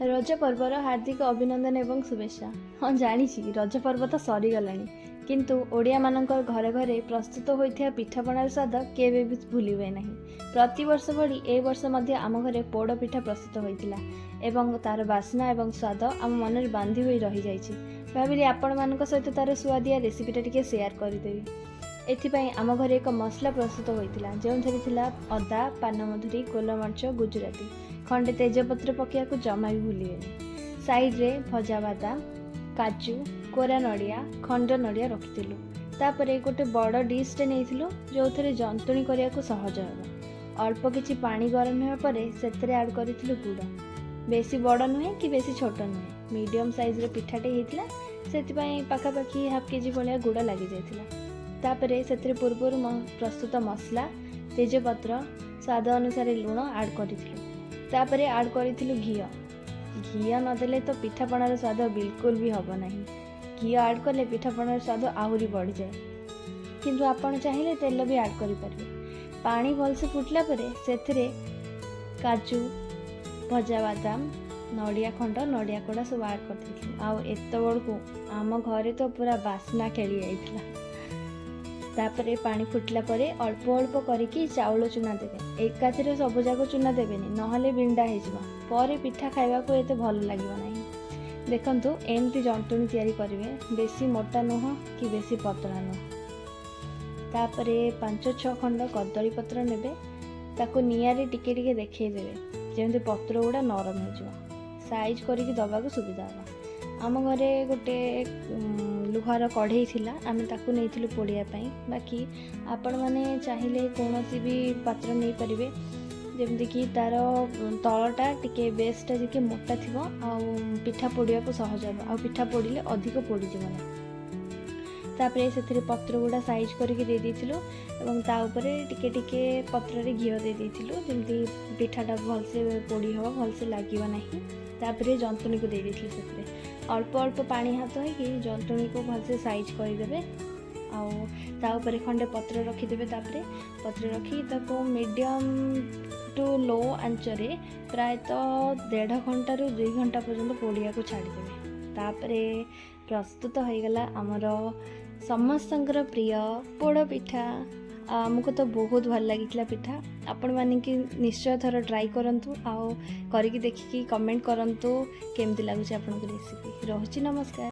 ରଜ ପର୍ବର ହାର୍ଦ୍ଦିକ ଅଭିନନ୍ଦନ ଏବଂ ଶୁଭେଚ୍ଛା। ହଁ, ଜାଣିଛି ରଜ ପର୍ବ ତ ସରିଗଲାଣି, କିନ୍ତୁ ଓଡ଼ିଆମାନଙ୍କର ଘରେ ଘରେ ପ୍ରସ୍ତୁତ ହୋଇଥିବା ପିଠାପଣାର ସ୍ୱାଦ କେବେ ବି ଭୁଲି ହୁଏ ନାହିଁ। ପ୍ରତିବର୍ଷ ଭଳି ଏ ବର୍ଷ ମଧ୍ୟ ଆମ ଘରେ ପୋଡ଼ ପିଠା ପ୍ରସ୍ତୁତ ହୋଇଥିଲା ଏବଂ ତା'ର ବାସ୍ନା ଏବଂ ସ୍ୱାଦ ଆମ ମନରେ ବାନ୍ଧି ହୋଇ ରହିଯାଇଛି। ଭାବିଲି ଆପଣମାନଙ୍କ ସହିତ ତା'ର ସୁଆଦିଆ ରେସିପିଟା ଟିକେ ସେୟାର କରିଦେବି। ଏଥିପାଇଁ ଆମ ଘରେ ଏକ ମସଲା ପ୍ରସ୍ତୁତ ହୋଇଥିଲା, ଯେଉଁଥିରେ ଥିଲା ଅଦା, ପାନମଧୁରୀ, ଗୋଲମରିଚ, ଗୁଜୁରାତି। ଖଣ୍ଡେ ତେଜପତ୍ର ପକାଇବାକୁ ଜମା ବି ଭୁଲିବେନି। ସାଇଡ଼ରେ ଭଜା ବାଦାମ, କାଜୁ, କୋରା ନଡ଼ିଆ, ଖଣ୍ଡ ନଡ଼ିଆ ରଖିଥିଲୁ। ତାପରେ ଗୋଟେ ବଡ଼ ଡିଶ୍ଟେ ନେଇଥିଲୁ, ଯେଉଁଥିରେ ଜନ୍ତୁଣି କରିବାକୁ ସହଜ ହେବ। ଅଳ୍ପ କିଛି ପାଣି ଗରମ ହେବା ପରେ ସେଥିରେ ଆଡ଼୍ କରିଥିଲୁ ଗୁଡ଼। ବେଶୀ ବଡ଼ ନୁହେଁ କି ବେଶୀ ଛୋଟ ନୁହେଁ, ମିଡ଼ିୟମ୍ ସାଇଜ୍ର ପିଠାଟେ ହେଇଥିଲା। ସେଥିପାଇଁ ପାଖାପାଖି ହାଫ୍ କେଜି ଭଳିଆ ଗୁଡ଼ ଲାଗିଯାଇଥିଲା। ତାପରେ ସେଥିରେ ପୂର୍ବରୁ ପ୍ରସ୍ତୁତ ମସଲା, ତେଜପତ୍ର, ସ୍ୱାଦ ଅନୁସାରେ ଲୁଣ ଆଡ଼୍ କରିଥିଲୁ। ତାପରେ ଆଡ଼୍ କରିଥିଲୁ ଘିଅ। ଘିଅ ନଦେଲେ ତ ପିଠାପଣାର ସ୍ୱାଦ ବିଲକୁଲ ବି ହେବ ନାହିଁ। ଘିଅ ଆଡ଼୍ କଲେ ପିଠାପଣାର ସ୍ୱାଦ ଆହୁରି ବଢ଼ିଯାଏ, କିନ୍ତୁ ଆପଣ ଚାହିଁଲେ ତେଲ ବି ଆଡ଼୍ କରିପାରିବେ। ପାଣି ଭଲସେ ଫୁଟିଲା ପରେ ସେଥିରେ କାଜୁ, ଭଜା ବାଦାମ, ନଡ଼ିଆ ଖଣ୍ଡ, ନଡ଼ିଆ କୋଡ଼ା ସବୁ ଆଡ଼୍ କରିଦେଇଥିଲୁ। ଆଉ ଏତେବେଳକୁ ଆମ ଘରେ ତ ପୁରା ବାସ୍ନା ଖେଳି ଯାଇଥିଲା। ତାପରେ ପାଣି ଫୁଟିଲା ପରେ ଅଳ୍ପ ଅଳ୍ପ କରିକି ଚାଉଳ ଚୁନା ଦେବେ। ଏକାଥରେ ସବୁଯାକ ଚୁନା ଦେବେନି, ନହେଲେ ବିଣ୍ଡା ହେଇଯିବ, ପରେ ପିଠା ଖାଇବାକୁ ଏତେ ଭଲ ଲାଗିବ ନାହିଁ। ଦେଖନ୍ତୁ, ଏମିତି ଜନ୍ତୁଣି ତିଆରି କରିବେ, ବେଶୀ ମୋଟା ନୁହଁ କି ବେଶୀ ପତଳା ନୁହଁ। ତାପରେ 5-6 ଖଣ୍ଡ କଦଳୀ ପତ୍ର ନେବେ। ତାକୁ ନିଆଁରେ ଟିକେ ଟିକେ ଦେଖେଇ ଦେବେ, ଯେମିତି ପତ୍ର ଗୁଡ଼ା ନରମ ହେଇଯିବ, ସାଇଜ୍ କରିକି ଦେବାକୁ ସୁବିଧା ହେବ। ଆମ ଘରେ ଗୋଟେ ଲୁହାର କଢ଼େଇ ଥିଲା, ଆମେ ତାକୁ ନେଇଥିଲୁ ପୋଡ଼ିବା ପାଇଁ। ବାକି ଆପଣମାନେ ଚାହିଁଲେ କୌଣସି ବି ପାତ୍ର ନେଇପାରିବେ, ଯେମିତିକି ତା'ର ତଳଟା ଟିକେ ବେସ୍ଟା ଟିକେ ମୋଟା ଥିବ ଆଉ ପିଠା ପୋଡ଼ିବାକୁ ସହଜ ହେବ, ଆଉ ପିଠା ପୋଡ଼ିଲେ ଅଧିକ ପୋଡ଼ିଯିବ ନାହିଁ। ତାପରେ ସେଥିରେ ପତ୍ର ଗୁଡ଼ା ସାଇଜ୍ କରିକି ଦେଇ ଦେଇଥିଲୁ ଏବଂ ତା ଉପରେ ଟିକେ ଟିକେ ପତ୍ରରେ ଘିଅ ଦେଇ ଦେଇଥିଲୁ, ଯେମିତି ପିଠାଟା ଭଲସେ ପୋଡ଼ି ହେବ, ଭଲସେ ଲାଗିବ ନାହିଁ। ତାପରେ ଜନ୍ତୁଣିକୁ ଦେଇ ଦେଇଥିଲୁ। ସେଥିରେ ଅଳ୍ପ ଅଳ୍ପ ପାଣି ହାତ ହେଇକି ଜନ୍ତୁଣିକୁ ଭଲସେ ସାଇଜ୍ କରିଦେବେ ଆଉ ତା ଉପରେ ଖଣ୍ଡେ ପତ୍ର ରଖିଦେବେ। ତାପରେ ପତ୍ର ରଖିକି ତାକୁ ମିଡ଼ିୟମ୍ ଟୁ ଲୋ ଆଞ୍ଚରେ ପ୍ରାୟତଃ ଦେଢ଼ ଘଣ୍ଟାରୁ 2 ଘଣ୍ଟା ପର୍ଯ୍ୟନ୍ତ ପୋଡ଼ିବାକୁ ଛାଡ଼ିଦେବେ। ତାପରେ ପ୍ରସ୍ତୁତ ହୋଇଗଲା ଆମର ସମସ୍ତଙ୍କର ପ୍ରିୟ ପୋଡ଼ ପିଠା। ଆଉ ଆମକୁ ତ ବହୁତ ଭଲ ଲାଗିଥିଲା ପିଠା। ଆପଣମାନେ କି ନିଶ୍ଚୟ ଥର ଟ୍ରାଏ କରନ୍ତୁ ଆଉ କରିକି ଦେଖିକି କମେଣ୍ଟ କରନ୍ତୁ କେମିତି ଲାଗୁଛି ଆପଣଙ୍କୁ ରେସିପି। ରହୁଛି, ନମସ୍କାର।